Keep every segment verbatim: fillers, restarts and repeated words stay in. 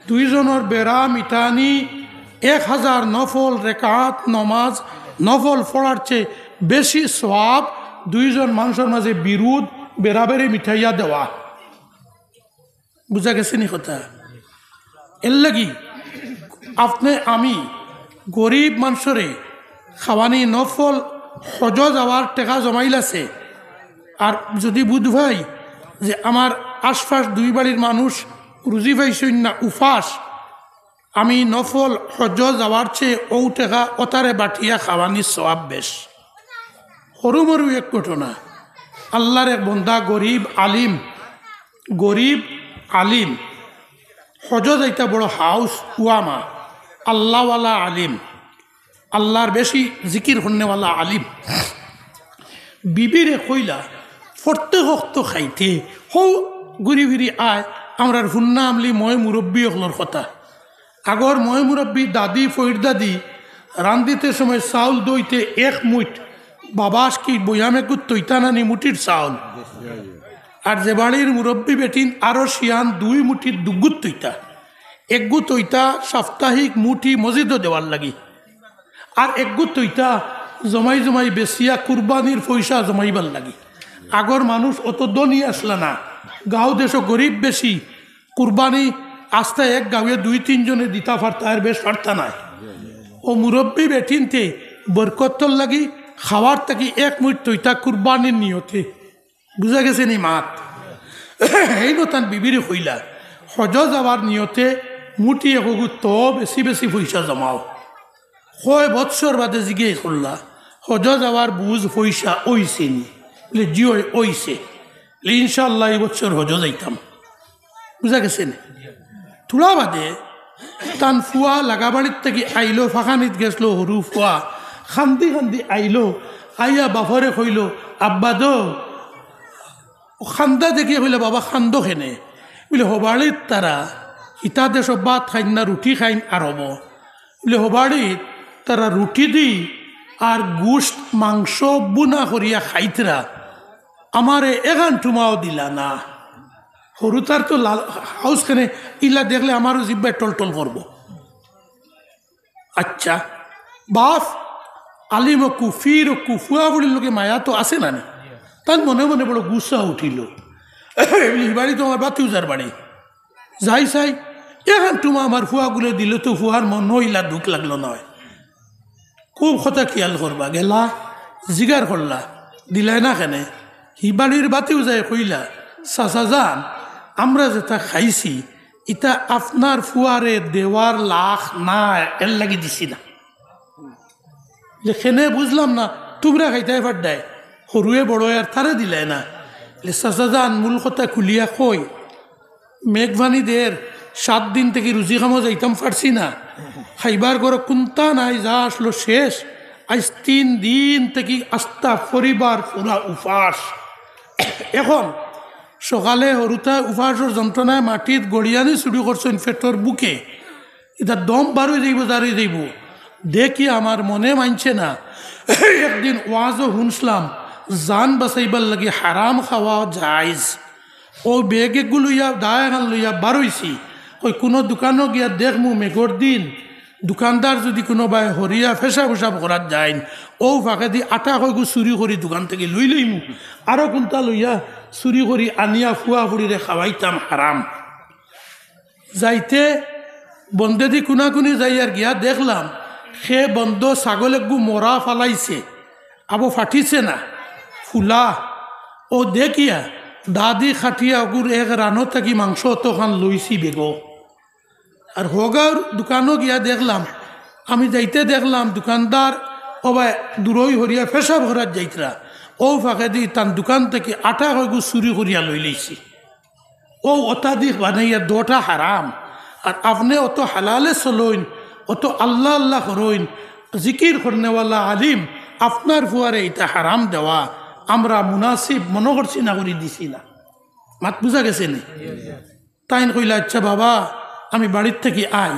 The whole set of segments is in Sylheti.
দুইজনর বেড়া মিটানি এক হাজার নফল রেকাত নমাজ, নফল পড়ার চেয়ে বেশি সওয়াব। দুইজন মানুষর মাঝে বিরোধ বেড়াবেড়ি মিটাইয়া দেওয়া। বুঝা গেছে নি কথা? এর লাগি আপনে আমি গরিব মানষরে খাওয়ানি নফল, হজ যাওয়ার টেকা জমাইল আছে। আর যদি বুধ ভাই যে আমার আশপাশ দুই বাড়ির মানুষ রুজি পাইছইন না, উপাস, আমি নফল হজ যাওয়ার চেয়ে ও টেকা অতারে বাটিয়া খাওয়ানি সওয়াব বেশ। হরু মরু এক ঘটনা, আল্লাহর এক বন্দা গরিব আলিম, গরিব আলিম, হজ যাইতা বড় হাউস, উয়ামা, আল্লাহওয়ালা আলিম, আল্লাহর বেশি জিকির করনেওয়ালা আলিম। বিবিরে কইলা, "প্রত্যেক অক্ত খাইতে হউ ঘুরি ফিরি আয়, আমরার হুন্না আমলি ময় মুরব্বি অকলর কথা।" আগর ময় মুরব্বি দাদি, ফইর দাদি রান্দিতে সময় চাউল দইতে এক মুঠ, বাবাস কি বয়াম এগুত তৈতা নানি মুঠির চাউল। আর যে বাড়ির মুরব্বি বেটিন আরো শিয়ান দুই মুঠির দুগুত তৈতা। এগুত তৈতা সাপ্তাহিক মুঠি মসজিদো দেওয়ার লাগি। আর এগুত তৈতা জমাই জমাই বেচিয়া কুরবানির পয়সা জমাইবার লাগি। আগর মানুষ অত ধনী আসলা না, গাঁও দেশো গরিব বেশি, কুরবানি আস্তা এক গাঁওয়ে দুই তিনজনে দিতা পারতা, আর বেশ পারতা নায়। ও মুরব্বি বেটিনতে বরকতর লাগি খাওয়ার থাকি এক মুঠ তৈতা কুরবানির নিয়তে। বুঝা গেছে নি মাত? এই নতান বিবিরে কইলা, "হজ যাওয়ার নিয়তে মুঠি একগু তো বেশি বেশি পয়সা জমাও।" কয় বৎসর বাদে জিজ্ঞেস করলা, "হজ যাওয়ার বুঝ পয়সা অইছে নি?" বলে, "জি অয়, অইছে।" বলে, "ইনশাআল্লাহ এই বৎসর হজ যাইতাম।" বুঝা গেছে নি? থুড়া বাদে তান ফুয়া লাগাবাড়ির থাকি আইলো, ফাঁকানিত গেছলো, হরু ফুয়া খান্দি খান্দি আইলো, আইয়া বাফরে কইলো, "আব্বা দো, ও খান্দা দেখিয়া কইলা, 'বাবা, খান্দো কেনে?' বলে, 'হবাড়িত তারা ইতা দেশো ভাত খাইন না, রুটি খাইন আরবো।' বলে, 'হবাড়িত তারা রুটি দি আর গুস্ত, মাংস বুনা করিয়া খাইতরা, আমারে এখান টুমাও দিলা না।'" হরুতার তো লাল হাউস কেনে, ইলা দেখলে আমারও জিব্বায় টলটল করবো। আচ্ছা, বাফ, আলিম অকু, ফির অকু, ফুয়া ফুড়ির লগে মায়া তো আছে না নি? তান মনে মনে বড় গুসা উঠিল। "এই বাড়ি তো আমার বাতিউজার বাড়ি, যাই চাই, এখান টুমা আমার ফুয়াগুলে দিলে তো ফুয়ার মন ইলা দুখ লাগলো নয়।" খুব কথা খিয়াল করবা, গেলা, জিগার করলা, "দিলায় না কেনে?" হি বাড়ির বাতিউজায় কইলা, "চাচা যান, আমরা যেটা খাইছি, ইতা আপনার ফুয়ারে দেওয়ার লাখ না, এর লাগি দিছি না।" যে কেনে বুঝলাম না, তুমরা খাইতায় পারডায়, হরুয়ে বড় আর তারে দিলায় না। বলে, "চাচা যান, মূল কথা খুলিয়া কই, মেঘ পানি দের, সাত দিন থাকি রুজি কামো যাইতাম পারছি না, খাইবার ঘরো কুন্তা নাই, যা আসলো শেষ, আইজ তিন দিন থাকি আস্তা পরিবার পুরা উপাস।" এখন সকালে হরুতায় উপাসর যন্ত্রণায় মাটিত গড়িয়ানি চুরি করছইন পেটর ভুকে, ইতা দম বার অই যাইবো, জারি যাইবো। দেখি আমার মনে মানছে না। একদিন ওয়াজও হুনছলাম, জান বাঁচাইবার লাগি হারাম খাওয়া জায়েজ। ও ব্যাগ এগু লইয়া, দা এখান লইয়া বার অইছি। কই কুনু দোকানো গিয়া দেখমু মেঘর দিন, দোকানদার যুদি কুনুবায় হরিয়া পেশাব উশাব করাত যাইন, অউ ফাঁকেদি আটা কয়গু চুরি করি দোকান থাকি লই লইমু, আরো কুন্তা লইয়া চুরি করি আনিয়া ফুয়া ফুড়িরে খাওয়াইতাম হারাম। যাইতে বন্দেদি কুনাকুনি যাইয়ার গিয়া দেখলাম, হে বন্দো ছাগল এগু মরা ফালাইছে, আবো ফাটিছে না, ফুলা। অউ দেখিয়া দাদি খাটিয়া অগুর এক রানো থাকি মাংস অতখান লইছি বেগো। আর হগার দোকানো গিয়া দেখলাম, আমি যাইতে দেখলাম দোকানদার অবায় দূরই হরিয়া পেশাব করাত যাইতরা, অউ ফাঁকেদি তান দোকান থাকি আটা কয়গু চুরি করিয়া লই লইছি। অউ অতাদিক বানাইয়া দুটা হারাম। আর আপনে অত হালালে চলইন, অত আল্লাহ আল্লাহ করইন, জিকির করনেওয়ালা আলিম, আপনার ফুয়ারে ইতা হারাম দেওয়া আমরা মুনাসিব মনো করছি না, করি দিছি না। মাত বুঝা গেছে নি? তাইন কইলা, "আচ্ছা বাবা, আমি বাড়ির থাকি আই।"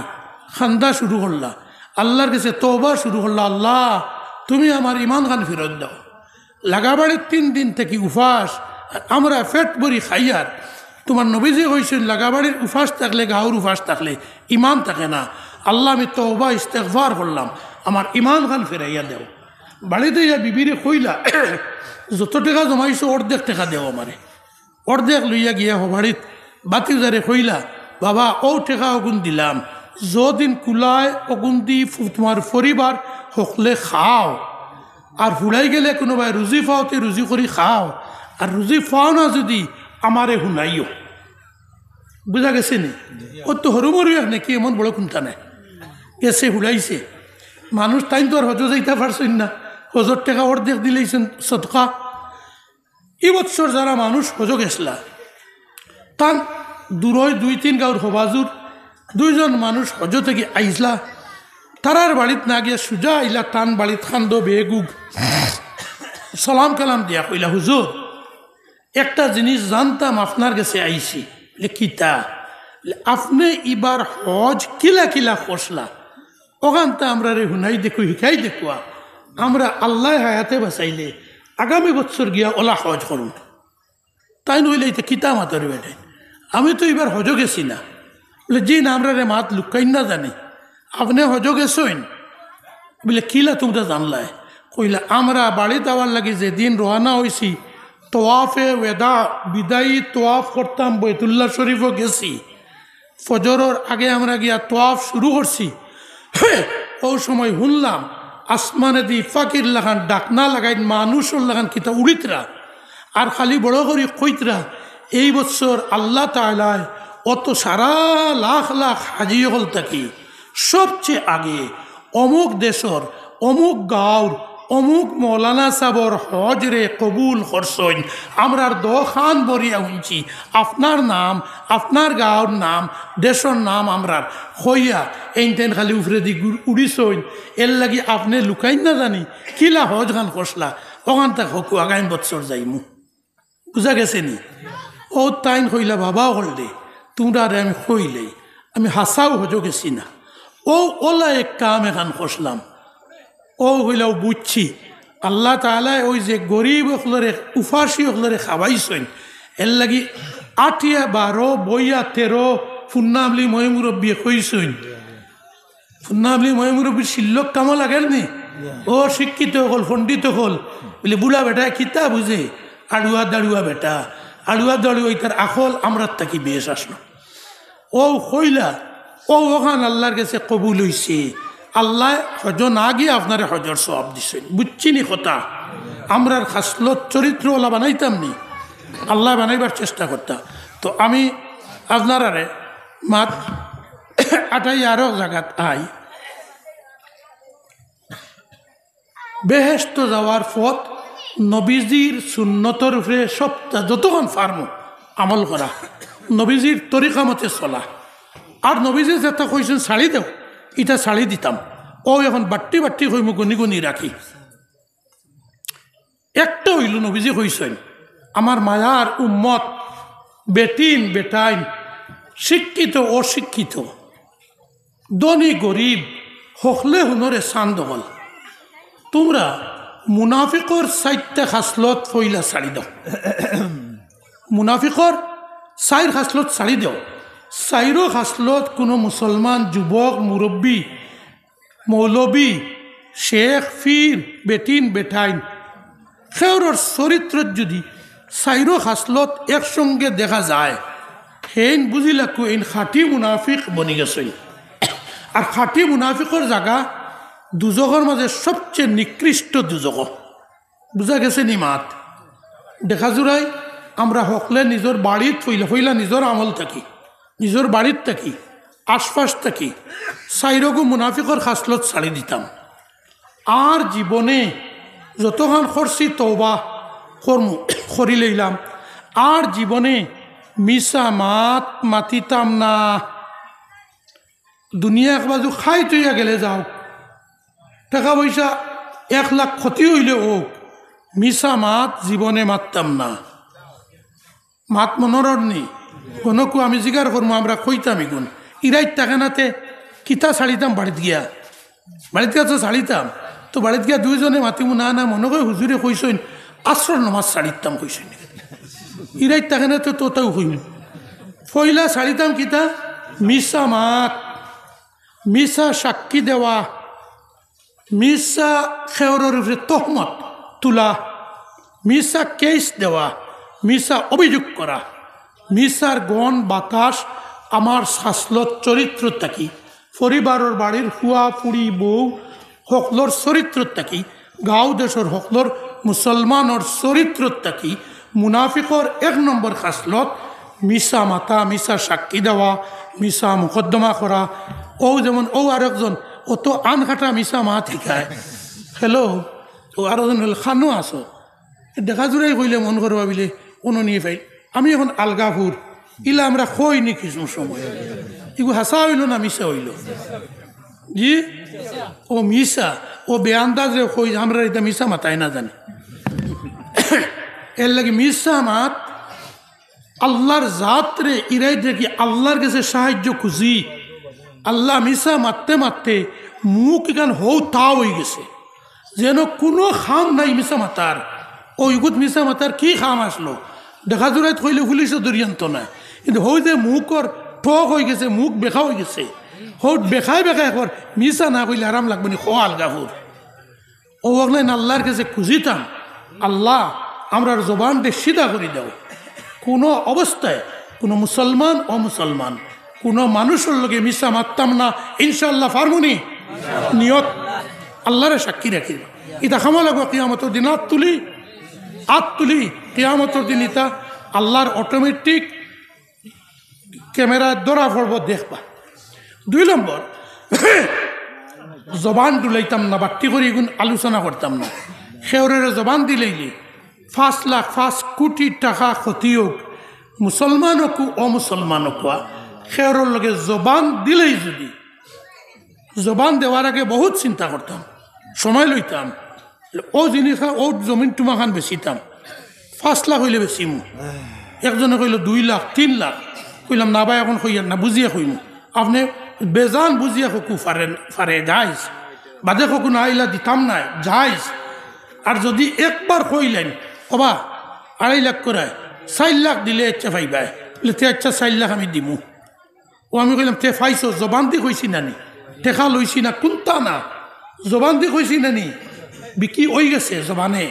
খান্দা শুরু করলা, আল্লাহর গেছে তওবা শুরু করলা, "আল্লাহ, তুমি আমার ইমান খান ফিরত দেও।" লাগাবাড়ির তিন দিন থাকি উপাস, আর আমরা পেট ভরি খাইয়ার। তুমার নবীজি কইছইন, লাগাবাড়ির উপাস থাকলে, গাউর উপাস থাকলে ইমান থাকে না। আল্লাহ, আমি তওবা ইস্তেগফার করলাম, আমার ইমান খান ফেরাইয়া দেও। বাড়িত আইয়া বিবিরে কইলা, যত টেকা জমাইছো অর্ধেক টেকা দেও আমারে। অর্ধেক লইয়া গিয়া হবাড়িত বাতিজারে কইলা, বাবা, অউ টেকা অগুন দিলাম, যদিন কুলায় অগুন দি ফু-, তুমার পরিবার হকলে খাও, আর ফুড়াই গেলে কুনুবায় রুজি পাও তে রুজি করি খাও, আর রুজি পাও না যুদি আমারে হুনাইও। বুঝা গেছে নি? অউ তো হরুমরু এক নেকি, এমন বড় কুন্তা নাই। গেছে, হুড়াইছে। মানুষ তাইন তো আর হজো যাইতা পারছইন না, হজর টেকা অর্ধেক দিলাইছইন সদকা। ই বৎসর যারা মানুষ হজো গেছলা, তান দূরই দুই তিন গাউর হবাজুর দুইজন মানুষ হজো থাকি আইছলা, তারার বাড়িত না গিয়া সুজা আইলা তান বাড়িত, কান্দো বেগুগ। সালাম কালাম দিয়া কইলা, হুজুর, একটা জিনিস জানতাম, আপনার গেছে আইছি। বলে, কিতা? বলে, আপনে ইবার হজ কিলা কিলা করছলা, অখানতা আমরারে হুনাই দেখো, হিকাই দেখো। আমরা আল্লায় হায়াতে বাঁচাইলে আগামী বৎসর গিয়া অলা হজ করমু। তাইন কইলা, ইতা কিতা মাতরে বেটাইন, আমি তো ইবার হজো গেছি না। বলে, জি না, আমরারে মাত লুকাইন না জানি, আপনে হজো গেছইন। বলে, কিলা তুমরা জানলায়? কইলা, আমরা বাড়িত আওয়ার লাগি যেদিন রওয়ানা অইছি, তওয়াফে ওয়েদা, বিদায়ী তওয়াফ করতাম, বাইতুল্লাহ শরীফো গেছি। ফজরর আগে আমরা গিয়া তওয়াফ শুরু করছি। অউ সময় হুনলাম আসমানেদি পাখির লাখান ডাকনা লাগাইন, মানুষর লাখান কিতা উড়িতরা, আর খালি বড় করি কইতরা, এই বৎসর আল্লাহ তাআলায় অত সারা লাখ লাখ হাজি অকল থাকি সবচেয়ে আগে অমুক দেশর, অমুক গাউর, অমুক মৌলানা সাবর হজরে কবুল করছইন। আমরার দোকান ভরিয়া হুনছি, আপনার নাম, আপনার গাউর নাম, দেশর নাম আমরার কইয়া এইন তেন খালি উপরেদি গুর-, উড়িছইন। এর লাগি আপনে লুকাইন না জানি, কিলা হজ খান করছলা, অখানতা কউক্কা, আগামী বৎসর যাইমু। বুঝা গেছে নি? অউ তাইন কইলা, বাবা অকলরে, তুমরারে আমি কইলাই, আমি হাছাউ হজো গেছি না। অউ অলা এক কাম এখান করছলাম। অউ কইলা, অউ বুঝছি, আল্লাহ তাআলায় অউ যে গরিব অকলরে, উপাসী অকলরে খাওয়াইছইন, এর লাগি আটিয়া বারো, বইয়া তেরো, ফুন্নাবলি ময় মুরব্বিয়ে কইছইন। ফুন্নাবলি ময় মুরব্বির শিল্লক কামো লাগের নি? অউ শিক্ষিত অকল, পণ্ডিত অকল, বলে, বুড়া বেটায় কিতা বুঝে? আড়ুয়া দাড়ুয়া বেটা, আড়ুয়া দাড়ুয়া, ইতার আকল আমরার থাকি বেশ আছলো। অউ কইলা, অউ অখান আল্লাহর গেছে কবুল অইছে। আল্লায় হজো না গিয়া আপনারে হজর সওয়াব দিছইন। বুঝছি নি কথা? আমরার খাছলত চরিত্র অলা বানাইতাম নি, আল্লায় বানাইবার চেষ্টা করতা। তো আমি আপনারারে মাত আটাই আরো জাগাত আই। বেহেশত যাওয়ার পথ নবীজির সুন্নতর উপরে সপ্তাহ যতক্ষণ পারমু আমল করা, নবীজির তরিকা মতে চলা। আর নবীজি যেটা কইছইন ছাড়ি দেও, ইটা ছাড়ি দিতাম। অউ এখন বাট্টি বাট্টি কইমু, গুনি গুনি রাখি। একটা অইলো নবীজি কইছইন, আমার মায়ার উম্মত, বেটিন বেটাইন, শিক্ষিত অশিক্ষিত, ধনী গরিব, হকলে হুনরে চান্দ অকল। তুমরা মুনাফিকর চাইরটা খাছলত পয়লা ছাড়ি দেও। মুনাফিকর চাইর খাছলত ছাড়ি দেও। চাইরো খাছলত কুনু মুসলমান যুবক, মুরব্বি, মৌলবি, শেখ, পীর, বেটিন বেটাইন, কেউরর চরিত্রত যুদি চাইরো খাছলত একসঙ্গে দেখা যায়, হেইন বুঝি লাগবো এইন খাঁটি মুনাফিক বনি গেছইন। আর খাঁটি মুনাফিকর জাগা দুজখর মাঝে সবচেয়ে নিকৃষ্ট দুজখ। বুঝা গেছে নি মাত? দেখা জুড়াই আমরা হকলে নিজর বাড়িত পয়লা, পয়লা নিজর আমল থাকি, নিজর বাড়িত থাকি, আশপাশ থাকি, চাইরোগু মুনাফিকর খাছলত ছাড়ি দিতাম। আর জীবনে যতখান করছি তওবা করমু, করি লইলাম। আর জীবনে মিছা মাত মাতিতাম না। দুনিয়া এক বাজু খাই থইয়া গেলে যাও, টেকা পয়সা এক লাখ ক্ষতি অইলে অউক, মিছা মাত জীবনে মাততাম না। মাত মনো রর নি? গণকু আমি জিগার করমু, আমরা কইতাম ইগুন। ইরাইত থাকে না তে কিতা ছাড়িতাম বাড়িত গিয়া? বাড়িত গিয়া তো ছাড়িতাম। তো বাড়িত গিয়া দুইজনে মাতিমু, না, না, মনো কয় হুজুরে কইছইন, আসরর নমাজ ছাড়িতাম কইছইন। ইরাইত থাকে না তে তো তাও কইমু। পয়লা ছাড়িতাম কিতা? মিছা মাত, মিছা সাক্ষী দেওয়া, মিছা খেওরর উপরে তহমত তুলা, মিছা কেস দেওয়া, মিছা অভিযোগ করা, মিছার গন্ধ বাতাস আমার খাছলত চরিত্র থাকি, পরিবারর বাড়ির ফুয়া ফুড়ি বউ হকলর চরিত্র থাকি, গাঁও দেশর হকলর মুসলমানর চরিত্র থাকি, মুনাফিকর এক নম্বর খাছলত মিছা মাতা, মিছা সাক্ষী দেওয়া, মিছা মোকদ্দমা করা। ও যেমন ও আরেকজন অত আনকাটা মিছা মাত হিকায়। হ্যালো, ও আরো জন হইল খানো আছো। দেখা জুড়াই কইলে মন করবা বিলে কোনো নিয়ে ফাইল। আমি এখন আলগাপুর, ইলা আমরা কই নি কিছু সময়। ইগু হাছা হইল না মিছা হইল? জি? ও মিছা, ও বেআন্দাজ রে কই, আমরা এটা মিছা মাতাই না জানি। এর লাগি মিছা মাত আল্লাহর জাতরে ইরাই দেখি আল্লাহর কাছে সাহায্য খুঁজি। আল্লাহ মিছা মারতে মারতে মুখ এখান হৌ তা হয়ে গেছে, যেন কোনো খাম নাই মিছা মাতার। ও ইগুত মিছা মাতার কি খাম আসলো? দেখা জুড়াইত কইলে পুলিশও দরিয়ান্ত নাই, কিন্তু হৌ যে মুখর টক হয়ে গেছে, মুখ বেখা হয়ে গেছে, হৌ বেখায় বেখায় কর, মিছা না কইলে আরাম লাগবে নি, খো আলগাপুর। ও অগলাইন আল্লাহর কাছে খুঁজিতাম, "আল্লাহ, আমরার জবানটা সিধা করি দাও।" কোনো অবস্থায় কোনো মুসলমান, অমুসলমান, কোনো মানুষর লগে মিছা মারতাম না, ইনশাআল্লাহ পারমুনি। নিয়ত আল্লাহরে সাক্ষী রাখি। ইটা খামা লাগবো কিয়ামতর দিন আত তুলি, আত তুলি, কিয়ামতর দিন ইটা আল্লাহর অটোমেটিক ক্যামেরা ধরা পড়বো, দেখবা। দুই নম্বর, জবান ডুলাইতাম না, বাট্টি করি এগুন আলোচনা করতাম না। খেউররে জবান দিলাইলে পাঁচ লাখ, পাঁচ কোটি টাকা ক্ষতি হোক, মুসলমান হোক, অমুসলমান হোক, খেউরর লগে জবান দিলেই যদি, জবান দেওয়ার আগে বহুত চিন্তা করতাম, সময় লইতাম। ও জিনিস, ও জমিন টুমাখান বেচিতাম, পাঁচ লাখ হইলে বেচিমু। একজনে কইল দুই লাখ, তিন লাখ। কইলাম, "না ভাই, এখন কইয়ার না, বুঝিয়া কইমু।" আপনি বেজান বুঝিয়া ককু পারে, পারে, জায়েজ। বাদে ককু না আইলা দিতাম না, জায়েজ। আর যদি একবার কইলেন, "ওবা, আড়াই লাখ করে, চার লাখ দিলে ইচ্ছা পাইবায়," বলে, "তে আচ্ছা, চার লাখ আমি দিমু।" ও আমি কইলাম, "তে পাইছো, জবান দি কইছি নানি? টেকা লইছি না, কুন্তা না, জবান দি কইছি নানি?" বিক্রি হই গেছে জবানে।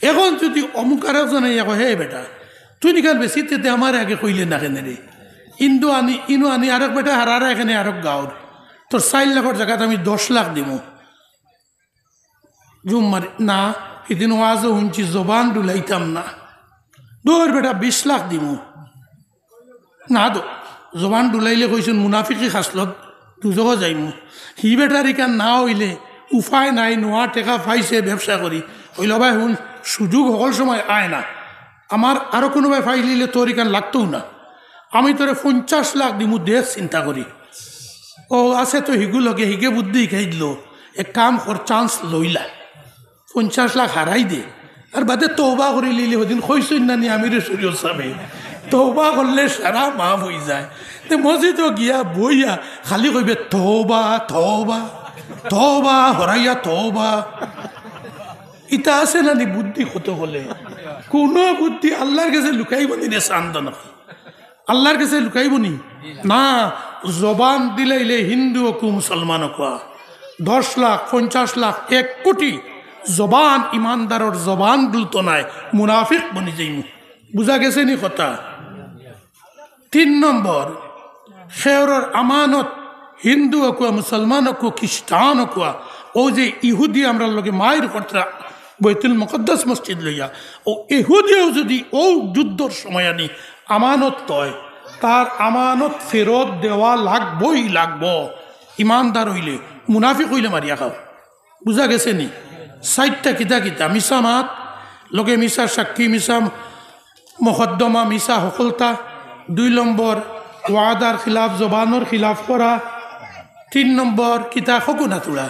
এখন যদি অমুক আরেকজনে ইয়া কয়, "হে বেটা, তুই নিকাল বেশি তে আমার আগে কইলে না কেন রে? ইন্দু আনি, ইনু আনি, আরেক বেটা হারারা এখানে আরেক গাঁওর, তোর চার লাখর জায়গাতে আমি দশ লাখ দিমু।" জুম মারি, "না, সেদিন ওয়াজও শুনছি, জবান ডুলাইতাম না। দৌড় বেটা, বিশ লাখ দিমু।" না দো, জবান ডুলাইলে কইছুন মুনাফিকি খাসলত, দুজখো যাইমু। হি বেটার ইখান না হইলে উপায় নাই, নোয়া টেকা পাইছে ব্যবসা করি। কইল, "ভাই হুন, সুযোগ হকল সময় আয় না। আমার আরো কোনো ভাই পাইলিলে তোর ইখান লাগতও না। আমি তোরে পঞ্চাশ লাখ দিমু, দেখ চিন্তা করি।" ও আছে তো হিগু লগে, হিগে বুদ্ধি হিকাই দিল, এক কাম কর, চান্স লইলা। পঞ্চাশ লাখ হারাই দে। আর বাদে তওবা করি লিলি, হদিন কইছইন না নি আমিরে শরীয়ত সাবে, তওবা করলে সারা মাফ হই যায়। তে মসজিদও গিয়া বইয়া খালি কইবে, "তওবা, তওবা, তওবা, হরাইয়া তওবা।" ইতা আছে না নি বুদ্ধি কত হলে? কোনো বুদ্ধি আল্লাহর কাছে লুকাইব নি রে চান্দ না। আল্লাহর কাছে লুকাইব নি? না, জবান দিলাইলে হিন্দু অকু, মুসলমান অকু, দশ লাখ, পঞ্চাশ লাখ, এক কোটি, জবান, ইমানদারর জবান ডুলতো নায়, মুনাফিক বনি যাইমু। বুঝা গেছে নি কথা? তিন নম্বর, খেয়রর আমানত, হিন্দু অকু, মুসলমান অকু, খ্রিস্টান অকু, ও যে ইহুদি আমরার লগে মাইর করতরা, বৈতুল মুকদ্দাস মসজিদ লইয়া, ও ইহুদিও যদি ও যুদ্ধর সময় আনি আমানত তয়, তার আমানত ফেরত দেওয়া লাগবই লাগবো। ইমানদার হইলে, মুনাফিক হইলে মারিয়া খাও। বুঝা গেছে নি? চাইরটা কিতা কিতা? মিছা মাত, লগে মিছা সাক্ষী, মিছা মকদ্দমা, মিছা হকলতা। দুই নম্বর, ওয়াদার খিলাফ, জবানর খিলাফ করা। তিন নম্বর, কিতা খকু না তুড়া?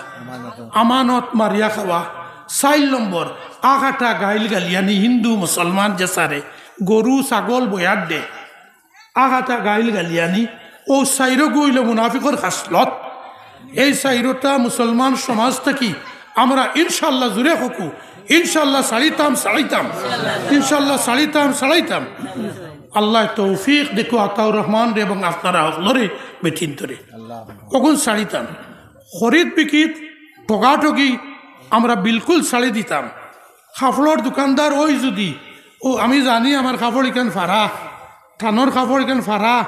আমানত মারিয়া খাওয়া। চাইর নম্বর, আগাটা গাইল গালিয়ানি, হিন্দু মুসলমান যে সারে, গরু ছাগল বয়ার দে, আগাটা গাইল গালিয়ানি। ও চাইরগু অইল মুনাফিকর খাসলত। এই চাইরটা মুসলমান সমাজ থাকি আমরা ইনশাল্লাহ জুরে খকু, ইনশাল্লাহ ছাড়িতাম, ছাড়াইতাম, ইনশাল্লাহ ছাড়িতাম, ছাড়াইতাম। আল্লায় তৌফিক দেউক্কা আতাউর রহমানরে এবং আপনারা হকলরে বেটিন্তরে। অগুন ছাড়িতাম। খরিদ বিক্রিত ঠগাঠগি আমরা বিলকুল ছাড়ি দিতাম। কাপড়র দোকানদার অই যুদি, ও আমি জানি আমার কাপড় ইখান ফাড়া, থানর কাপড় ইখান ফাড়া।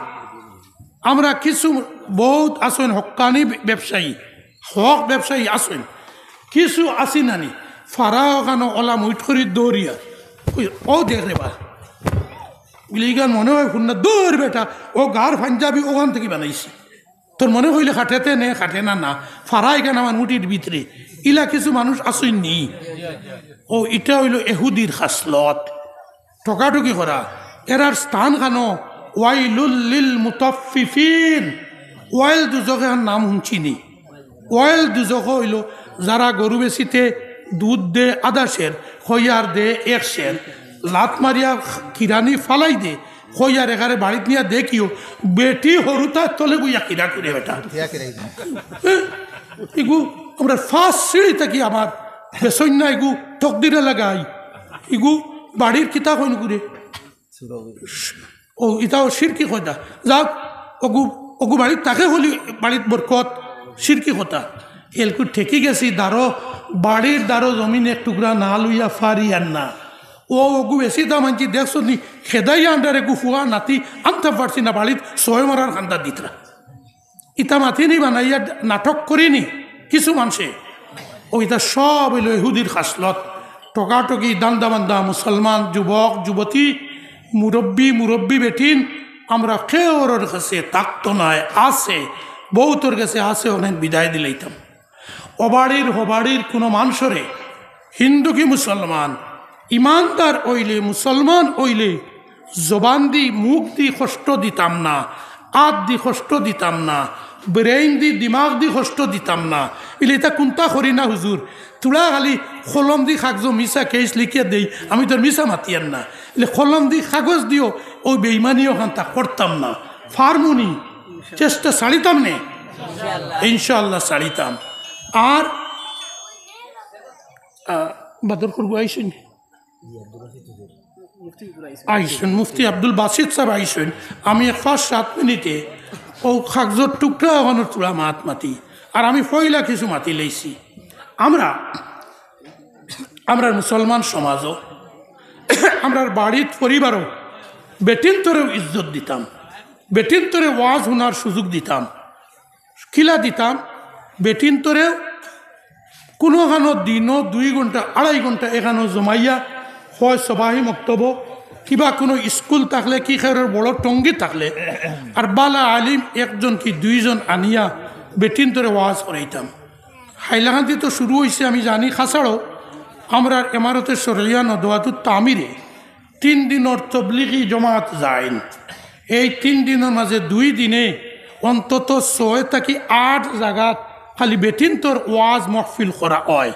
আমরা কিছু বউত আছইন হক্কানি ব্যবসায়ী, হক ব্যবসায়ী আছইন, কিছু আছি নানি, ফাড়া অখানো অলা মুইট করি দৌড়িয়া, ওই, ও দেখ রে বা, বুলে, "ইখান মনে অয় হুন্না, দৌড় বেটা, ও গার পাঞ্জাবি অখান থাকি বানাইছি।" তোর মনে অইলে খাটেতে নে, খাটে না, না। ফাড়া ইখান আমার মুঠির ভিতরে। ইলা কিছু মানুষ আছইন নি। ও, ইটা অইলো এহুদির খাসলত। ঠগাঠগি করা। এরার স্থান খানো, ওয়াইলুল লিল মুতাফফিফিন। ওয়াইল দুজখ এহান নাম হুনছি নি। ওয়াইল দুজখ অইলো যারা গরু বেচিতে দুধ দে আধা সের, খইয়ার দে এক সের, লাত মারিয়া কিরানি ফালাই দে, খইয়ার এগারে বাড়িত নিয়া দেখিও, বেটি হরুতা তলে বইয়া কিরা করে বেটা। ইয়া কিরা ইগু। এ, ইগু, আমরা ফার্স্ট সিঁড়ি থাকি আমার বেসইন্না ইগু তকদিরে লাগাই। ইগু বাড়ির কিতা কইন করে। ও, ইতাও শিরকি কথা। যাক, অগু, অগু বাড়িত থাকে হলি বাড়িত বরকত, শিরকি কথা। এলকু ঠেকি গেছি দারো, বাড়ির দারো জমিন এক টুকরা না লইয়া ফারি আর না। ও, অগু বেশি দাম আনছি, দেখছো নি, খেদাই আন্ডারে গু ফুয়া নাতি আনতে পারছি না বাড়িত, ছয় মারার খান্দা দিতরা। ইতা মাতি নি বানাইয়া নাটক করি নি কিছু মানষে। ও, ইতা সব অইলো ইহুদির খাসলত। ঠগাঠগি, দান্দা বান্দা, মুসলমান, যুবক, যুবতী, মুরব্বি, মুরব্বি বেটিন, আমরা কেউরর কাছে থাকতো নায়, আছে, বউতর কাছে আছে, অনেক বিদায় দিলাইতাম। অবাড়ির হবাড়ির কোনো মানষরে, হিন্দু কি মুসলমান, ইমানদার অইলে, মুসলমান অইলে, জবান দি, মুখ দি কষ্ট দিতাম না, আত দি কষ্ট দিতাম না, ব্রেইন দি, দিমাগ দি কষ্ট দিতাম না। ইলে ইতা কুন্তা করি না হুজুর, তুলা খালি কলম দি কাগজো মিছা কেস লিখিয়া দেই, আমি তোর মিছা মাতিয়ার না। ইলে কলম দি কাগজ দিও, ও বেইমানিও খান্তা করতাম না। ফারমুনি, চেষ্টা ছাড়িতাম নে, ইনশাআল্লাহ ছাড়িতাম। আর, আহ, বাদর করবো আইসুন। আইসুন, মুফতি আব্দুল বাসিত সাহেব আইসুন। আমি এক পাঁচ সাত মিনিটে ও কাগজর টুকরা অখানর তুলা মাত মাতি, আর আমি পয়লা কিছু মাতি লইছি। আমরা, আমরার মুসলমান সমাজও, আমরার বাড়িত পরিবারও বেটিন্তরেও ইজ্জত দিতাম, বেটিন্তরে ওয়াজ হুনার সুযোগ দিতাম। কিলা দিতাম, বেটিন্তরেও কুনুখানো দিনো দুই ঘন্টা, আড়াই ঘন্টা এখানো জমাইয়া, হয় সবাহি মক্তব, কিবা কুনু স্কুল থাকলে, কি খেরর বড় টঙ্গি থাকলে, আর বালা আলিম একজন কি দুইজন আনিয়া বেটিন্তরে ওয়াজ করাইতাম। হাইলাকান্দি তো শুরু অইছে, আমি জানি, খাসাড়ও আমরার এমারতে শরিয়া নদওয়াতুত তামিরে তিন দিনর তবলিগি জমাত যাইন। এই তিন দিনর মাঝে দুই দিনে অন্তত ছয় থাকি আট জাগাত খালি বেটিন্তর ওয়াজ মহফিল করা অয়।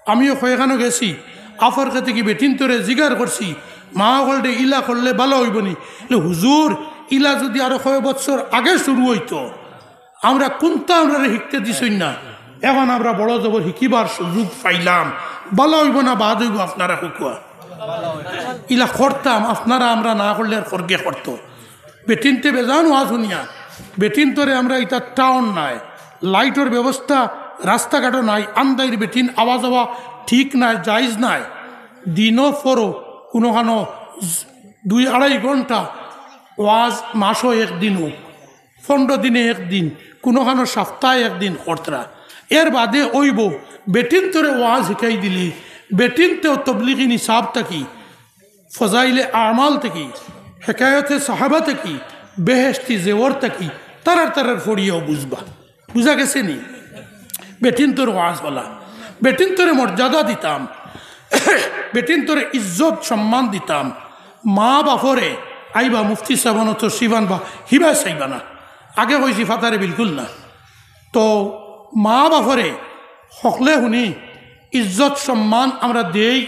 আমিও কয়েকখানো গেছি, আফর খেতে কি বেটিন্তরে জিগার করছি, মা অকলরে ইলা করলে বালা অইবো নি? ইলে, "হুজুর, ইলা যুদি আরো কয় বছর আগে শুরু অইতো, আমরা কুন্তা আমরারে হিকতে দিছইন না, এখন আমরা বড় জবর হিকিবার সুযোগ পাইলাম, বালা অইবো না বাদ অইবো আপনারা কউক্কা।" ইলা করতাম, আপনারা আমরা না করলে আর খরগে করতো। বেটিন্তে বেজান ওয়াজ হুনিয়া, বেটিন্তরে আমরা ইতা টাউন নাই, লাইটর ব্যবস্থা রাস্তাঘাটও নাই, আন্দাইর বেটিন আওয়া যাওয়া ঠিক নাই, জাইজ নাই। দিনও পরও কুনুখানো দুই আড়াই ঘন্টা ওয়াজ মাসও একদিনও পনরো দিনে একদিন, কুনুখানো সপ্তাহে একদিন করতরা। এর বাদে অইবো, বেটিন্তরে ওয়াজ হিকাই দিলি, বেটিন্তেও তবলিগি নিসাব থাকি, ফজাইলে আমাল থাকি, হেকায়তে সাহাবা থাকি, বেহেশতি জেওর থাকি, তারার তারার ফড়িয়াও বুঝবা। বুঝা গেছে নি? বেটিন্তর ওয়াজ অলা, বেটিন্তরে মর্যাদা দিতাম, বেটিন্তরে ইজ্জত সম্মান দিতাম। মা বাফরে আইবা মুফতি সাহেব অনো তো শিবান বা হিবা চাইবা না, আগে কইছি ফাতারে বিলকুল না। তো মা বাফরে হকলে হুনি ইজ্জত সম্মান আমরা দেই,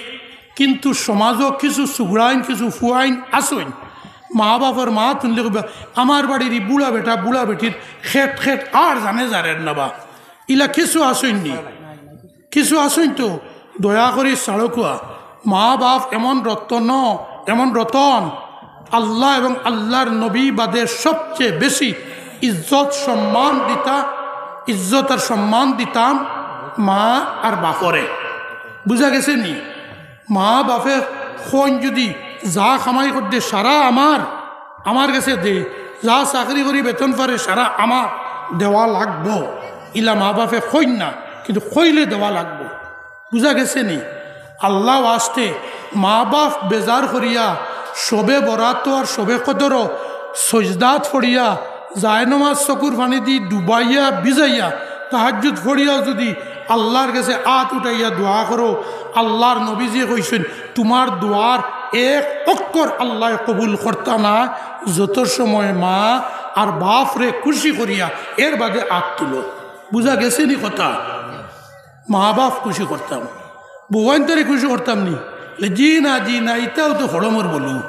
কিন্তু সমাজও কিছু সুগড়াইন, কিছু ফুয়াইন আছইন, মা বাফর মা তুললে কইবা, "আমার বাড়ির ই বুড়া বেটা, বুড়া বেটির খেট খেট আর জানে জারের না বা।" ইলা কিছু আছইন নি? কিছু আছইন তো, দয়া করি ছাড়উক্কা। মা বাফ এমন রত্ন, এমন রতন, আল্লাহ এবং আল্লাহর নবী বাদে সবচেয়ে বেশি ইজ্জত সম্মান দিতা, ইজ্জত আর সম্মান দিতাম মা আর বাফরে। বুঝা গেছে নি? মা বাফে কইন যদি যা কামাই করতে সারা আমার, আমার গেছে দে, যা চাকরি করি বেতন পারে সারা আমার দেওয়া লাগবো, ইলা মা বাফে কইন না, কিন্তু কইলে দেওয়া লাগবো। বুঝা গেছে নি? আল্লাহ ওয়াস্তে মা বাফ বেজার করিয়া সবে বরাত আর সবে কদরও সজদাত পড়িয়া, জায়নমাজ চকুর পানি দি ডুবাইয়া ভিজাইয়া, তাহাজ্জুদ পড়িয়া যদি আল্লাহর গেছে আত উঠাইয়া দোয়া করো, আল্লাহর নবীজি কইছইন, "তুমার দোয়ার এক অক্ষর আল্লায় কবুল করতা না, যত সময় মা আর বাফরে খুশি করিয়া এর বাদে আত তুলো।" বুঝা গেছে নি কথা? মা বাফ খুশি করতাম, বউয়াইন্তরে খুশি করতাম নি? বলে, "জি না, জি না, ইতাও তো হড়মর বলু,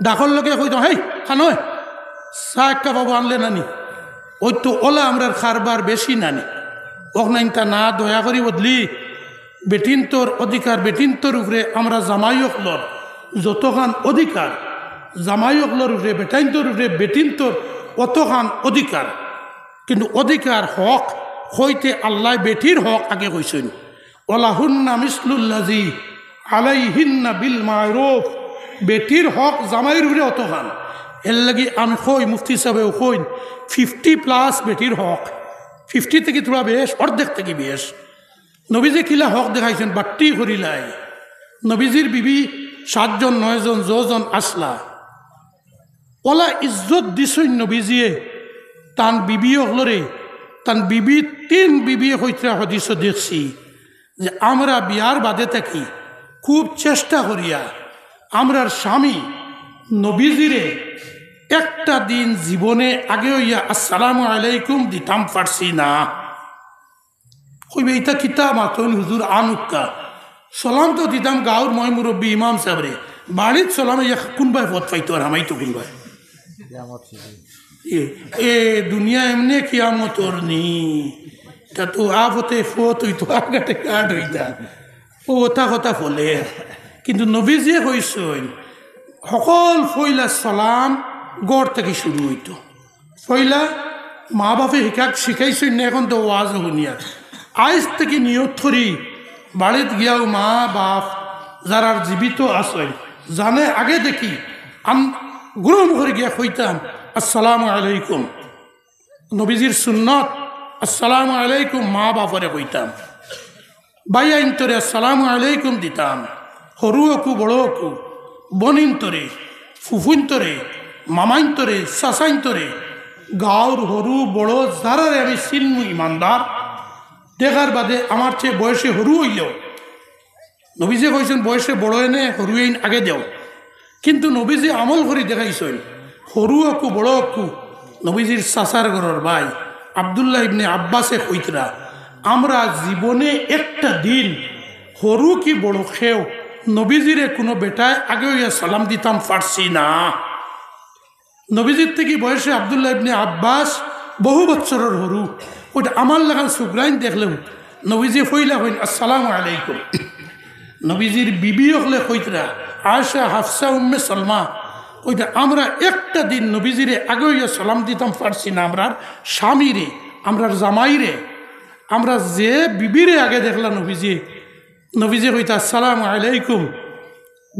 ডাকর লগে কইতাম, 'হেই, খানোয়, চা এক কাপ আনলে না নি?' ওই তো ওলা আমরার কারবার বেশি না নি? অখনাইন্তা না, দয়া করি বদলি, বেটিন্তর অধিকার, বেটিন্তর উপরে আমরা জামাই অকলর যতখান অধিকার, জামাই অকলর উপরে, বেটাইন্তর উপরে বেটিন্তর অতখান অধিকার।" কিন্তু অধিকার হক কইতে আল্লায় বেটির হক আগে কইছইন, "ওয়ালাহুন্না মিসলুল্লাযী আলাইহিন্না বিল মা'রুফ।" বেটির হক জামাইর উপরে অতখান। এর লাগি আমি কই, মুফতি সাহেবেও কইন, ফিফটি প্লাস বেটির হক, ফিফটি থাকি থুড়া বেশ, অর্ধেক থাকি বেশ। নবীজি কিলা হক দেখাইছইন, বাট্টি করিলাই। নবীজির বিবি সাতজন, নয়জন, যতজন আছলা, ওলা ইজ্জত দিছইন নবীজিয়ে তান বিবি অকলরে। তান বিবি, তিন বিবিয়ে কইতরা, হাদিসও দেখছি যে আমরা বিয়ার বাদে থাকি খুব চেষ্টা করিয়া আমরার স্বামী নবীজিরে একটা দিন জীবনে আগে অইয়া আসসালামু আলাইকুম দিতাম পারছি না। কইবে, "ইতা কিতা মাতইন হুজুর, আনুক্কা?" সালাম তো দিতাম গাঁওর ময় মুরব্বি ইমাম সাহেবরে, বাড়িত সালামে ইয়া কুনবায় পথ পাইতো আর হামাইতো কুনবায়? এ, এ দুনিয়া এমনে কিয়ামতর নি, তা তো আফতে ফত অইতো, আগাতে কাট অইতা। ও ওতা কথা বলে, কিন্তু নবীজিয়ে কইছইন, হকল পয়লা সালাম ঘর থাকি শুরু অইতো। পয়লা মা বাফে শিকাক শিখাইছইন না, এখন তো ওয়াজ হুনিয়া। আইজ থাকি নিয়ত করি, বাড়িত গিয়াও মা বাফ যারার জীবিত আছইন, জানে আগে থাকি আম-, গুরুম করি গিয়া কইতাম, "আসসালামু আলাইকুম।" নবীজির সুন্নত, "আসসালামু আলাইকুম" মা বাফরে কইতাম। ভাইয়াইন্তরে আসসালামু আলাইকুম দিতাম, হরু অকু বড় অকু, বনিন্তরে, ফুফুইন্তরে, মামাইন্তরে, চাচাইন্তরে, গাঁওর হরু বড় যারারে আমি চিনমু ইমানদার, দেখার বাদে আমার চেয়ে বয়সে হরু অইলেও, নবীজিয়ে কইছইন বয়সে বড় এনে হরু এইন আগে দেও। কিন্তু নবীজিয়ে আমল করি দেখাইছইন, হরু অকু বড় অকু, নবীজির চাচার ঘরর ভাই আব্দুল্লাহ ইবনে আব্বাসে কইতরা, "আমরা জীবনে একটা দিন হরু কি বড় কেউ নবীজিরে কুনু বেটায় আগে অইয়া সালাম দিতাম পারছি না।" নবীজির থাকি বয়সে আব্দুল্লাহ ইবনে আব্বাস বহু বছরর হরু, ওইটা আমার লাখান সুগ্রাইন দেখলেও নবীজিয়ে পয়লা কইন, "আসসালামু আলাইকুম।" নবীজির বিবি অকলে কইতরা, আয়েশা, হাফসা, উম্মে সালমা কইতরা, "আমরা একটা দিন নবীজিরে আগে অইয়া সালাম দিতাম পারছি না, আমরার স্বামীরে, আমরার জামাইরে, আমরা যে বিবিরে আগে দেখলা নবীজিয়ে, নবীজিয়ে কইতা, 'আসসালামু আলাইকুম।'"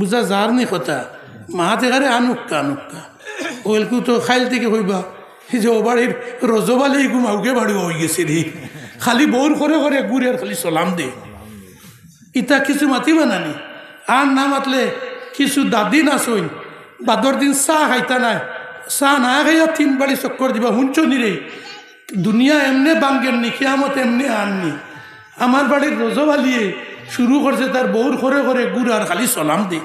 বুঝা যার নি কথা? মা দেখারে আনুক্কা, আনুক্কা। ওয়েলকু তো খাইল থাকি কইবা, এই যে ও বাড়ির রজব আলী এগু মাউগে বাড়ি অইগেছে রে। খালি বউর ঘরে ঘরে ঘুরে আর খালি সালাম দে। ইতা কিছু মাতিবা না নি? আর না মাতলে কিছু দাদিন আছইন, বাদর দিন চা খাইতা নায়, চা না খাইয়া তিন বাড়ি চক্কর দিবা, হুনছো নি রে? দুনিয়া এমনে ভাঙ্গের নি, কিয়ামত এমনে আর নি। আমার বাড়ির রজব আলীয়ে শুরু করছে তার বউর ঘরে ঘরে ঘুরা আর খালি সালাম দে।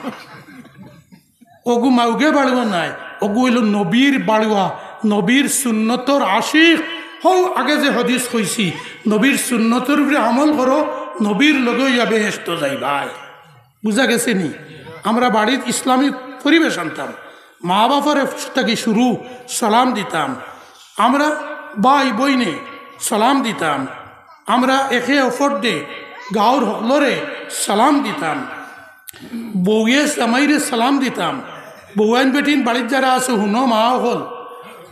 অগু মাউগে বাড়ুয়া নায়, অগু অইলো নবীর বাড়ুয়া, নবীর সুন্নতর আশিক। হউ আগে যে হাদিস কইছি, নবীর সুন্নতর উপরে আমল করো, নবীর লগে অইয়া বেহেশতো যাইবায়। বুঝা গেছে নি? আমরা বাড়িত ইসলামী পরিবেশ আনতাম, মা বাফরে থাকি শুরু সালাম দিতাম, আমরা ভাই বইনে সালাম দিতাম, আমরা একে অপররে গাঁওর হকলরে সালাম দিতাম, বউয়ে জামাইরে সালাম দিতাম, বউয়াইন বেটিন বাড়িত যারা আছো, হুনো মা অকল,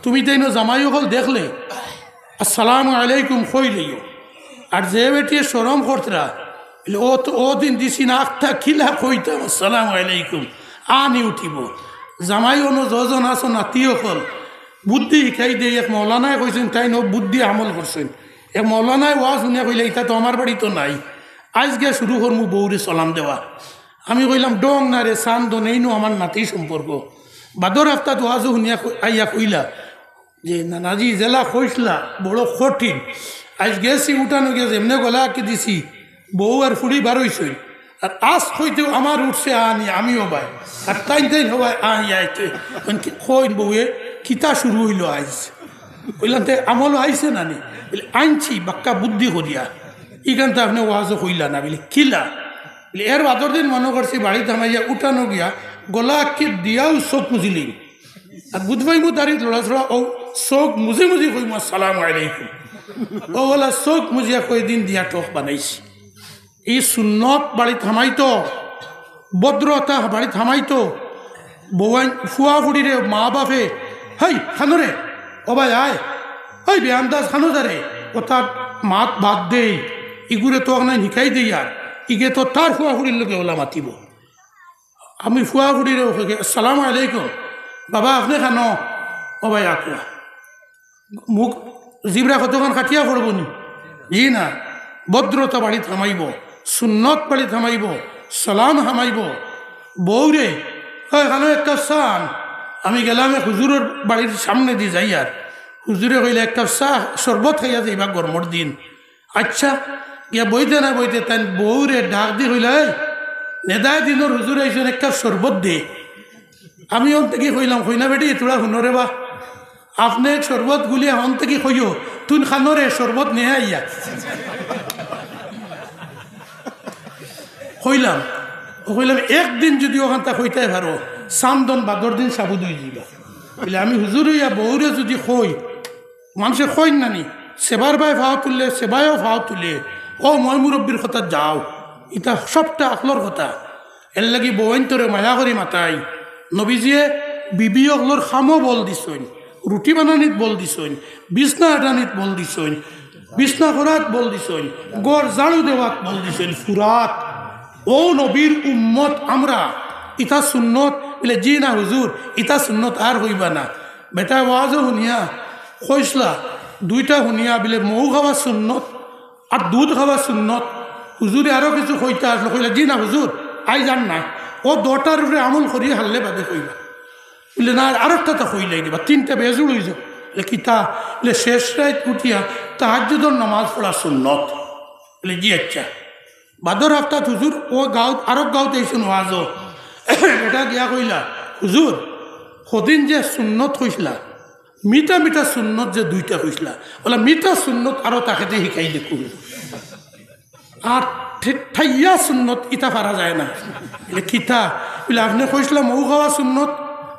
তুমি তাইন জামাই অকল দেখলে আসসালামু আলাইকুম কইলাইও। আর যে বেটিয়ে শরম করতরা, বলে, "ও তো, ও দিন দিছি না আখতা, কিলা কইতাম আসসালামু আলাইকুম, আনি উঠিব।" জামাই অনো যজন আছো নাতি অকল, বুদ্ধি হিকাই দেই। এক মৌলানায় কইছইন, তাইন বুদ্ধি আমল করছইন। এক মৌলানায় ওয়াজ হুনিয়া কইলা, "ইতা তো আমার বাড়িত নাই, আইজ গিয়া শুরু করমু বউরে সালাম দেওয়া।" আমি কইলাম, "ডং না রে, সান দনেইনু আমার নাতি সম্পর্ক।" বাদর হাপ্তাত ওয়াজও হুনিয়া কই-, আইয়া কইলা যে, "নানাজি, যেলা কইছলা, বড় কঠিন। আইজ গেছি উঠানো গিয়া যেমনে গলা আটকি দিছি, বউ আর ফুড়ি বার অইছইন। আর আজ কইতেউ আমার উঠছে আনি, আমিও বাই। আর তাইন তাইন হবায় আই আইতে।" কইন কি, কইন বউয়ে, "কিতা শুরু অইলো আইজ?" কইলাম, "তে আমল আইছে না নি?" বলে, "আনছি, বাক্কা বুদ্ধি করিয়া। ইখানতা আপনে ওয়াজও কইলা না।" বলে, "কিলা?" বলে, "এর বাদর দিন মনো করছি বাড়িত হামাইয়া উঠানো গিয়া গলা আটকি দিয়াউ চোখ মুজিলিম। আর বুধবাই মুদারিত লড়াচড়া, ও চোখ মুজি মুজি কইমু আসসালামু আলাইকুম।" ও বলা চোখ মুজিয়া কয়দিন দিয়া ঠক বানাইছি। ই সুন্নত বাড়িত হামাইতো, ভদ্রতা বাড়িত হামাইতো। বউয়াইন ফুয়া ফুড়িরে মা বাফে, "হেই, খানো রে, ও ভাই আয়, হেই বেআন্দাজ খানো যা রে, ও তার মাত বাদ দেই, ইগুরে তো অখান হিকাই দেই আর, ইগে তো তার ফুয়া ফুড়ির লগে ওলা মাতিব।" আমি ফুয়া ফুড়িরে ওকে, "আসসালামু আলাইকুম, বাবা আপনে খানো, ও ভাই আকুয়া।" মুখ জিবরা কতক্ষণ কাটিয়া পড়বো নি? জি না, ভদ্রতা বাড়িত হামাইব, সুন্নত বাড়িত হামাইব, সালাম হামাইব। বউরে, "ওই, খানো এক কাপ চা আন।" আমি গেলাম এক হুজুরর বাড়ির সামনেদি যাই আর হুজুরে কইলা, "এক কাপ চা, শরবত খাইয়া যাইবা গরমর দিন।" আচ্ছা, গিয়া বইতে না বইতে তাইন বউরে ডাক দি কইলা, "এই, নেদায় দিনর হুজুর আইছইন, এক কাপ শরবত দে।" আমি অন থাকি কইলাম, "কইনা বেটি, তোরা হুনো রে বা, আপনে শরবত গুলিয়া অন থাকি কইও, তুই খানো রে শরবত নিয়া আইয়া।" কইলাম, ও কইলাম, "একদিন যুদি অখানতা কইতায় পারো, সান্দন বাদর দিন সাবুদ অইযিবা।" বলে, "আমি হুজুর অইয়া বউরে যুদি কই, মানষে কইন না নি, সেবার বায় ফাও তুললে, সেবায়ও ফাও তুলে, ও ময় মুরব্বির কথা যাও, ইতা সবটা আখলর কথা।" এরলাগি বউয়াইন্তরে মায়া করি মাতাই। নবীজিয়ে বিবি অকলর কামো বল দিছইন, রুটি বানানিত বল দিছইন, বিছনা আটানিত বল দিছইন, বিছনা করাত বল দিছইন, ঘর ঝাড়ু দেওয়াত বল দিছইন, ফুরাত। ও নবীর উম্মত আমরা, ইতা সুন্নত? বলে, "জি না হুজুর, ইতা সুন্নত আর কইবা না।" বেটায় ওয়াজও হুনিয়া কইছলা, দুইটা হুনিয়া বলে, "মৌ খাওয়া সুন্নত আর দুধ খাওয়া সুন্নত।" হুজুরে আরো কিছু কইতা আসলো, কইলা, "জি না হুজুর, আইজ আর না, ও দুটার উপরে আমল করি হারলে বাদে কইবা।" বলে, "না, আর একটা তো কইলাই দিবা, তিনটা বেজুড় অইযিবো।" বলে, "কিতা?" বলে, "শেষ রাইত উঠিয়া তাহাজ্জুদর নামাজ পড়া সুন্নত।" বলে, "জি আচ্ছা।" বাদর হাপ্তাত হুজুর ও গাউত, আরক গাউত আইছইন ওয়াজও। বেটা গিয়া কইলা, "হুজুর, হদিন যে সুন্নত কইছলা, মিঠা মিঠা সুন্নত যে দুইটা কইছলা, ওলা মিঠা সুন্নত আরো তাকে দিয়ে হিকাই দেখু।" আর ঠে-, ঠাইয়া সুন্নত ইতা পারা যায় না। বলে, "কিতা?" বলে, "আপনে কইছলা মৌ খাওয়া সুন্নত,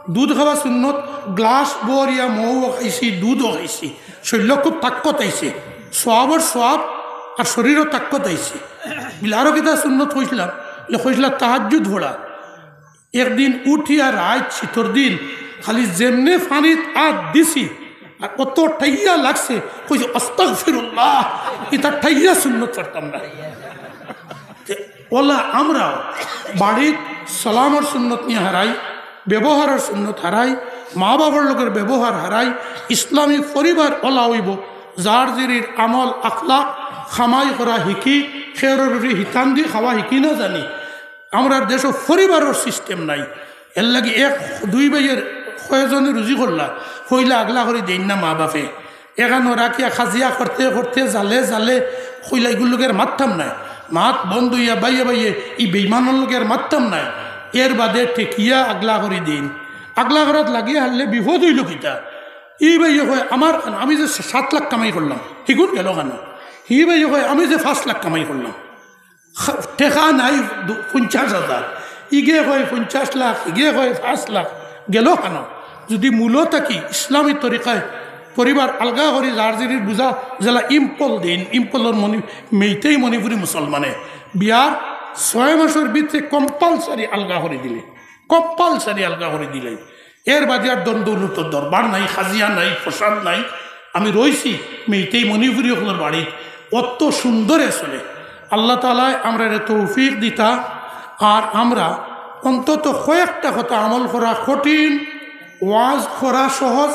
দুধ খাওয়া সুন্নত, গ্লাস ভরিয়া মৌও খাইছি, দুধও খাইছি, শরীরো খুব তাকত আইছে, সওয়াবর সওয়াব আর শরীরো তাকত আইছে।" বলে, "আরো কিতা সুন্নত কইছলা?" বলে, "কইছলা তাহাজ্জুদ পড়া।" একদিন উঠিয়া রাইত শীতর দিন খালি যেমনে পানিত আত দিছি, আর অত ঠাইয়া লাগছে, কইছে, "আস্তাগফিরুল্লাহ, ইতা ঠাইয়া সুন্নত পারতাম না।" তে ওলা আমরাও বাড়িত সালামর সুন্নত নিয়া হারাই, ব্যবহারর সুন্নত হারাই, মা বাবার লগর ব্যবহার হারাই। ইসলামী পরিবার ওলা অইবো যার জিরির আমল আখলাক কামাই করা হিকি, খেরর হিতান্দি খাওয়া হিকি না জানি। আমরার দেশো পরিবারর system নাই। এরলাগি এক দুই ভাইয়ে কয়জনে রুজি করলা, কইলা আগলা করি দেইন না মা বাপে। এখানো রাখিয়া খাজিয়া করতে করতে জালে জালে কইলা ইগুর লগে আর মাততাম নায়। মাত বন্ধ অইয়া বাইয়ে বাইয়ে ই বেইমানর লগে আর মাততাম নায়। এর বাদে ঠেকিয়া আগলা করি দেইন। আগলা করাত লাগিয়া হারলে বিপদ অইলো কিতা? ই ভাইয়ে কয়, "আমার, আমি যে সাত লাখ কামাই করলাম, হিগুর গেলো কানো?" হি ভাইয়ে কয়, "আমি যে পাঁচ লাখ কামাই করলাম।" খা-, টেকা নাই দু-, পঞ্চাশ হাজার। ইগে কয় পঞ্চাশ লাখ, ইগে কয় পাঁচ লাখ, গেলো কানো? যুদি মূলো থাকি ইসলামী তরিকায় পরিবার আলগা করি যার জিরির বুঝা যেলা ইম্পল দেইন, ইম্পলর মণি-, মেইতেই মণিপুরি মুসলমানে বিয়ার ছয় মাসর ভিতরে compulsory আলগা করি দিলে। কম্পালসারি আলগা করি দিলাই। এর বাদে আর ধন দৌলতর দরবার নাই, খাজিয়া নাই, প্রসাদ নাই। আমি রইছি মেইতেই মণিপুরী অকলর বাড়িত, অত সুন্দরে চলে। আল্লাহ তাআলায় আমরারে তৌফিক দিতা। আর আমরা অন্তত কয়েকটা কথা, আমল করা কঠিন, ওয়াজ করা সহজ,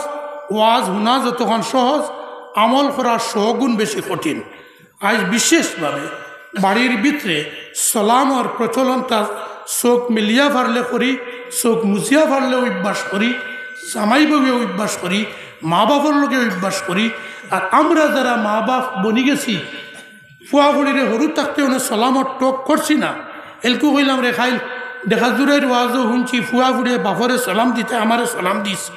ওয়াজ হুনা যতখান সহজ, আমল করা শো গুণ বেশি কঠিন। আইজ বিশেষভাবে বাড়ির ভিতরে সালামর প্রচলনটা চোখ মিলিয়া পারলে করি, চোখ মুজিয়া পারলে অভ্যাস করি, জামাই বউয়ে অভ্যাস করি, মা বাপর লগে অভ্যাস করি। আর আমরা যারা মা বাপ বনি গেছি, ফুয়া ফুড়িরে হুরু থাকতে অনে সালামর টক করছি না। এলকু কইলাম, "রে খাইল, দেখা জুড়াইর ওয়াজও হুনছি, ফুয়া ফুড়িয়ে বাপরে সালাম দিতে আমারে সালাম দিস।"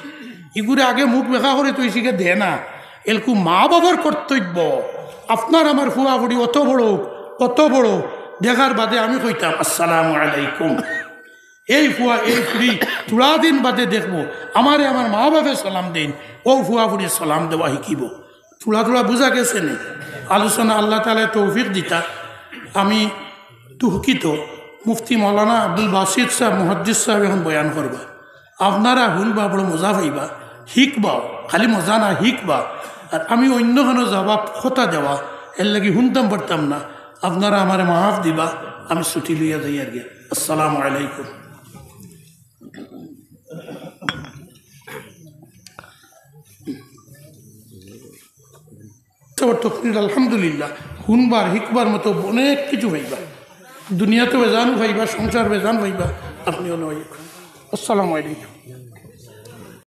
ইগুরে আগে মুখ বেকা করি তুই শিখে দে না। এলকু মা বাবার কর্তব্য। আপনার আমার ফুয়া ফুড়ি অত বড়, অত বড়, দেখার বাদে আমি কইতাম, "আসসালামু আলাইকুম।" এই ফুয়া, এই ফুড়ি, থুড়া দিন বাদে দেখবো, আমারে আমার মা বাপে সালাম দেইন, ও ফুয়া ফুড়ি সালাম দেওয়া শিখিব। থুড়া থুড়া বুঝা গেছে নি? আলোচনা আল্লাহ তাআলায় তৌফিক দিতা। আমি দুঃখিত, মুফতি মৌলানা আব্দুল বাসিত সাহেব, মুহাদ্দিস সাহেব এখন বয়ান করবা। আপনারা হুনবা, বড় মজা পাইবা, শিখবাও, খালি মজা না, শিখবা। আর আমি অন্য কোনো জবাব কথা দেওয়া, এর লাগি হুনতাম পারতাম না। আপনারা আমারে মাফ দিবা, আমি ছুটি লইয়া যাই আর কি। আসসালামু আলাইকুম। আলহামদুলিল্লাহ, হুনবার শিখবার মতো অনেক কিছু পাইবা, দুনিয়াতে বেজান পাইবা, সংসার বেজান পাইবা। আপনিও নয়। আসসালামু আলাইকুম।